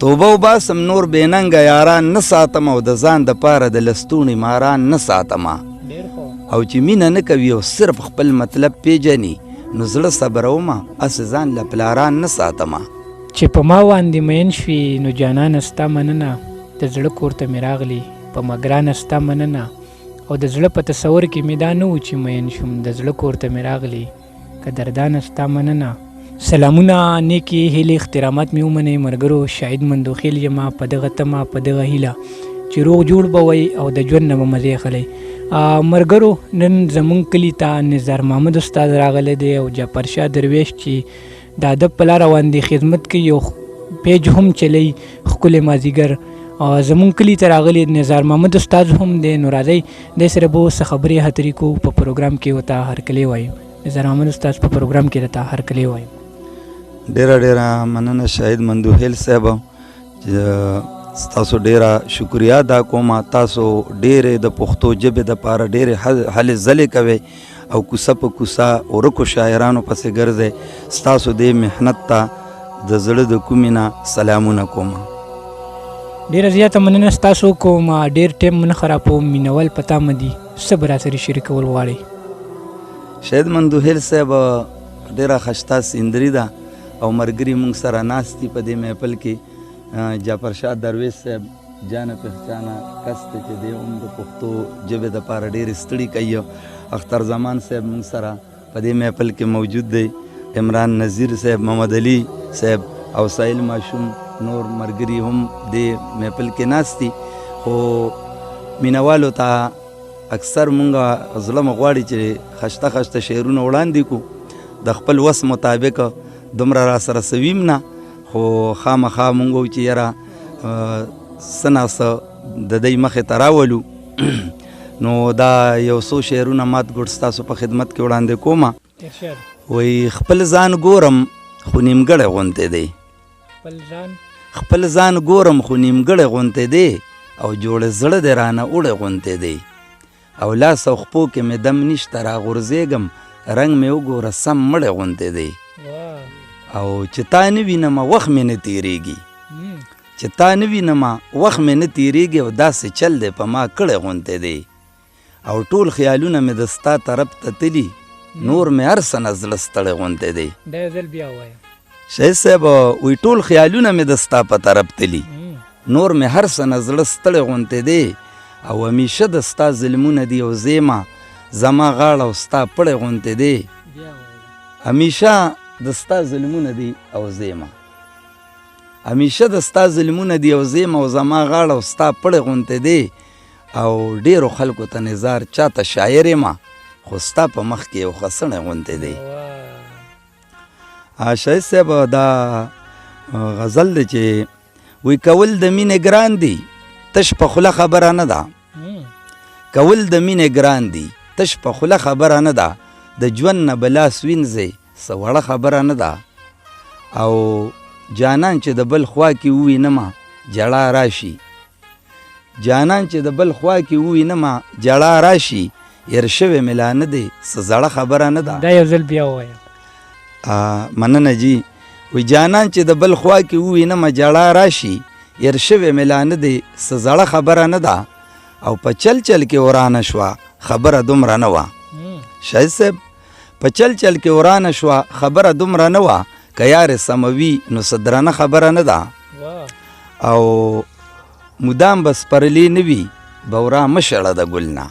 توبه وباسم نور بې ننګه یاران نه ساتم او د ځان د پاره د لستوڼي ماران نه ساتم. او چې مینه نه کوي او صرف خپل مطلب پیژني نو زړه صبروم، هسې ځان له پلاران نه ساتم. چې په ما باندې مین شوي نو جانانه ستا مننه، د زړه کور ته مې راغلي په مګرانه ستا مننه، او د زړه په تصور کې مې دا نه و چې مین شوم، د زړه کور ته مې راغلي قدردانه ستا مننه. سلامونه، نیکې هیلې، احترامات مې ومنئ مرګرو. شاهد مندوخیل یم، په دغه تمه په دغه هیله چې روغ جوړ به وئ او د ژوند نه به مزې اخلئ. مرګرو، نن زمونږ کلي ته نظار محمد استاد راغلی دی او جعفر شاه درویش چې د ادب په لاره باندې خدمت کوي او پیج هم چلی ښکلی مازیګر زمونږ کلي ته راغلی نظار محمد استاد هم دی. نو راځئ دی سره به اوس خبرې اترې کوو، په پروګرام کې ورته هرکلی وایو. نظار محمد استاد، په پروګرام کې درته هرکلی وایم. ډېره ډېره مننه شاهد مندوخیل صاحب، چې ستاسو ډېره شکریا ادا کوم. تاسو ډېرې د پښتو ژبې دپاره ډېرې هلې ځلې کوئ او کوڅه په کوڅه ورکو شاعرانو پسې ګرځئ. ستاسو دې محنت ته د زړه د کومې نه سلامونه کوم. ډېره زیاته مننه ستاسو کوم. ډېر ټایم نه خرابوم، مینوال په تمه دي، څه به راسره شریکول غواړئ؟ شاهد مندوخیل صاحب، ډېره ښایسته سندري ده او ملګري مونږ سره ناست دي په دې محفل کې. جعفر شاه درویش صاحب جانه پهچانه کس دی چې دی هم د پښتو ژبې دپاره ډېرې ستړي کوي. اختر زمان صاحب مونږ سره په دې محفل کې موجود دی، عمران نظیر صاحب، محمد علي صاحب او ساحل ماشوم، نور ملګري هم دې محفل کې ناست دي. خو مینوالو ته اکثر مونږ زړه مو غواړي چې ښایسته ښایسته شعرونه وړاندې کړو، د خپل وس مطابق دومره را سره سویم نه، خو خامخا مونږ وایو چې یاره څه ناڅه د دی مخې ته راولو. نو دا یو څو شعرونه مات ګوټ ستاسو په خدمت کې وړاندې کوم. وایي خپل ځان ګورم خو نیمګړی غوندې دی، خپل ځان ګورم خو نیمګړی غوندې دی، او جوړ زړه دی رانه اوړی غوندې دی، او لاس او خپو کې مې دم نشته راغورځېږم، رنګ مې وګوره سم مړی غوندې دی، او چې تا نه وینم وخت مې نه تېرېږي، چې تا نه وینم وخت مې نه تېرېږي، او داسې چل دی په ما کړی غوندې دی، او ټول خیالونه مې د ستا طرف ته تلي، نور مې هر څه نه زړه ستړی غوندې دی. دا یو ځل بیا ووایه. شهید صاحب، وایي ټول خیالونه مې د ستا په طرف تلي، نور مې هر څه نه زړه ستړی غوندې دی، او همیشه د ستا ظلمونه دي او زیمه زما غاړه او ستا پړی غوندې دی. همیشه د ستا ظلمونه دي او زیمه، همیشه د ستا ظلمونه دي او زیمه او زما غاړه او ستا پړی غوندې دی، او ډېرو خلکو ته نظار چاته شاعر یم، خو ستا په مخ کې یو خسڼی غوندې دی. شاهد صاحب، دا غزل دی چې وی کول د مینې ګران دي، تش په خوله خبره نه ده، کول د مینې ګران دي، تش په خوله خبره نه ده، د ژوند نه به لاس وینځې څه وړه خبره نه ده، او جانان چې د بل خوا کې ووینمه ژړا راشي، جانان چې د بل خوا کې ووینمه ژړا راشي، هېر شوی مې لا نه دی څه زړه خبره نه ده. دا یو ځل بیا ووایه. مننه جی. وی جانان چې د بل خوا کې ووینمه ژړا راشي، هېر شوی مې لا نه دی څه زړه خبره نه ده، او په چل چل کې ورانه شوه خبره دومره نه وه. شاهد صاحب، په چل چل کې ورانه شوه خبره دومره نه وه، که یارې سموي نو څه درنه خبره نه ده، او مدام به سپرلې نه وي بورا مه شړه د ګل نه،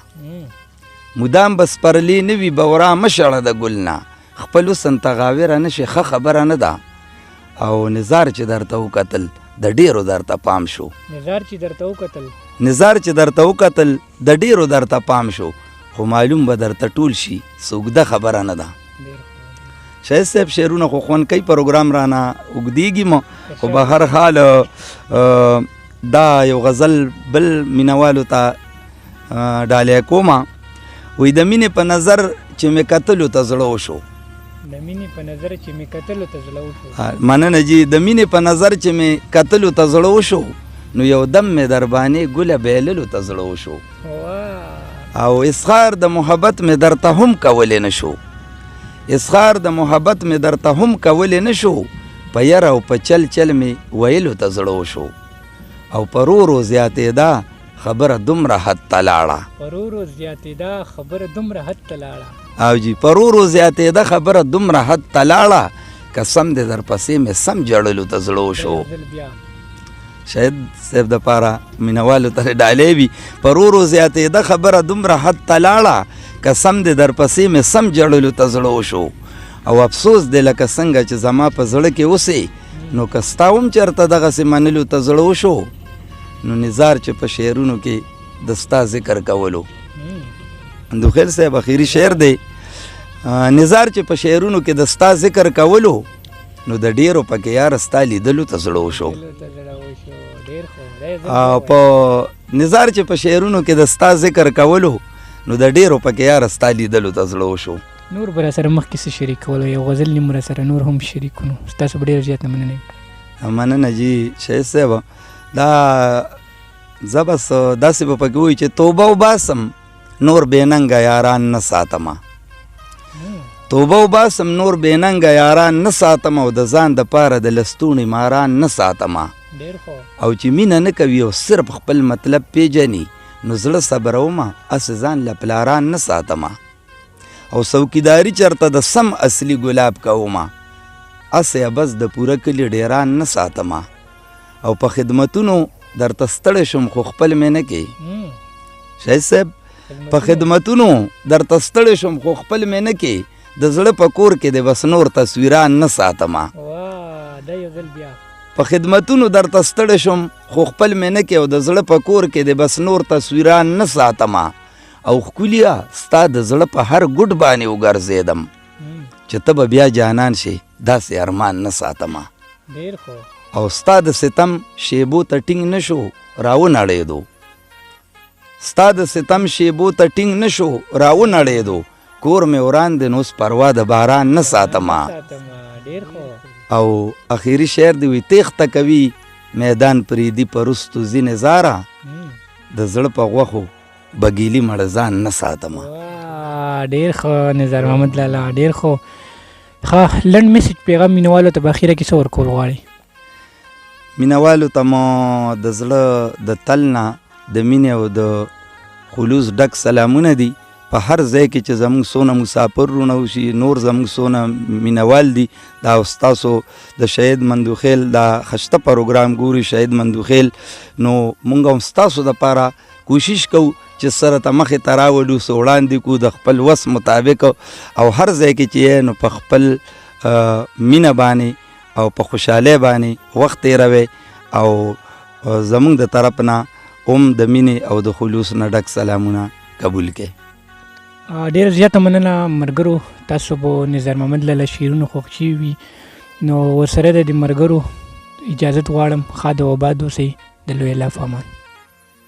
مدام به سپرلې نه وي بورا مه شړه د ګل نه، خپل حسن ته غاوره نه شي ښه خبره نه ده، او نظار چې درته وکتل د ډېرو درته پام شو، نظار چې درته وکتل، نظار چې درته وکتل د ډېرو درته پام شو، خو معلوم به درته ټول شي څه اوږده خبره نه ده. شاهد صاحب، شعرونه خو خوند کوي، پروګرام رانه اوږدېږي مو، خو به هر حال دا یو غزل بل مینوالو ته ډالۍ کوم. وایي د مینې په نظر چې مې کتلو ته زړه وشو، د مینې په نظر چې مې کتلو ته زړه وشو. مننه جی. د مینې په نظر چې مې کتلو ته زړه وشو، نو یو دم مې در باندې ګله بیللو ته زړه وشو، او اظهار د محبت مې درته هم کولی نه شو، اظهار د محبت مې درته هم کولی نه شو، په یره او په چل چل مې ویلو ته زړه وشو او په رو رو زیاتېده خبره دومره حد ته لاړه. په رو رو زیاتېده خبره دومره حد ته لاړه. او جی په رو رو زیاتېده خبره دومره حد ته لاړه، قسم دې درپسې مې سم جړلو ته زړه وشو. شاید صاحب د پاره مینوالو ته ډالۍ وي. په رو رو زیاتېده خبره دومره حد ته لاړه، قسم دې درپسې مې سم جړلو ته زړه وشو. او افسوس دی لکه څنګه چې زما په زړه کې اوسې، نو که ستا هم چېرته دغسې منلو ته زړه وشو، نو نظار چې په شعرونو کې د ستا ذکر کولو. اندوخیل صاحب اخیری شعر دی. نظار چې په شعرونو کې د ستا ذکر کولو، نو د ډیرو پکې یار ستا لیدلو ته زړه وشو. په نظار چې په شعرونو کې د ستا ذکر کولو، نو د ډیرو پکې یار ستا لیدلو ته زړه وشو. نور به راسره مخکې څه شریکولو، یو غزل نیم راسره نور هم شریکونو، ستاسو به ډېره زیاته مننه. مننه جی شهید صاحب. دا زه بس داسې به پکې وایي چې توبه وباسم نور بې ننګه یاران نه ساتمه، توبه وباسم نور بې ننګه یاران نه ساتم، او د ځان دپاره د لستوڼي ماران نه ساتمه. او چې مینه نه کوي او صرف خپل مطلب پیژني، نو زړه صبرومه هسې ځان له پلاران نه ساتمه. او څوکیداري چېرته د سم اصلي ګلاب کومه، هسې بس د پوره کلي ډېران نه ساتمه. او په خدمتونو درته ستړی شوم خو خپل مې نه کې. شاهد صاحب په خدمتونو درته ستړی شوم خو خپل مې نه کې، د زړه په کور کې د بس نور تصویران نه ساتمه. په خدمتونو درته ستړی شوم خو خپل مې نه کې، او د زړه په کور کې د بس نور تصویران نه ساتمه. او ښکلیه ستا د زړه په هر ګوټ باندې وګرځېدم، چې ته به بیا جانان شې داسې ارمان نه ساتمه. او ستا د ستم شیبو ته ټینګ نه شو راونړېدو، ستا د ستم شیبو ته ټینګ نه شو راونړېدو، کور مې وران دی نو اوس پروا د باران نه ساتمه. او اخیری شعر دی وي تېښته کوي میدان پرېږدي په رستو ځینې زاره، د زړه په غوښو بګیلي مړزان نه ساتمه. ډېر ښه نظر محمد لالا، ډېر ښه. ښه لنډ میسج پیغام مینوالو ته په اخیره کې څه ورکول غواړئ؟ مینوالو ته مو د زړه د تل نه د مینې او د خلوص ډک سلامونه دي. په هر ځای کې چې زموږ څونه مسافر وروڼه وشي، نور زموږ څونه مینوال دي، دا ستاسو د شهید مندوخیل دا خشته پروګرام ګوري شهید مندوخیل، نو موږ هم ستاسو دپاره کوشش کوو چې سره ته مخې ته راولو، څه وړاندې کړو د خپل وس مطابق. او هر ځای کې چې یې نو په خپل مینه باندې او په خوشحالۍ باندې وخت تېروئ، او زموږ د طرف نه هم د مینې او د خلوص نه ډک سلامونه قبول کړئ. ډېره زیاته مننه ملګرو، تاسو به نظر محمد لالا شعرونه خوښ شوي وي، نو ورسره د دې ملګرو اجازت غواړم. ښاد او آباد اوسئ، د لوی الله په امان.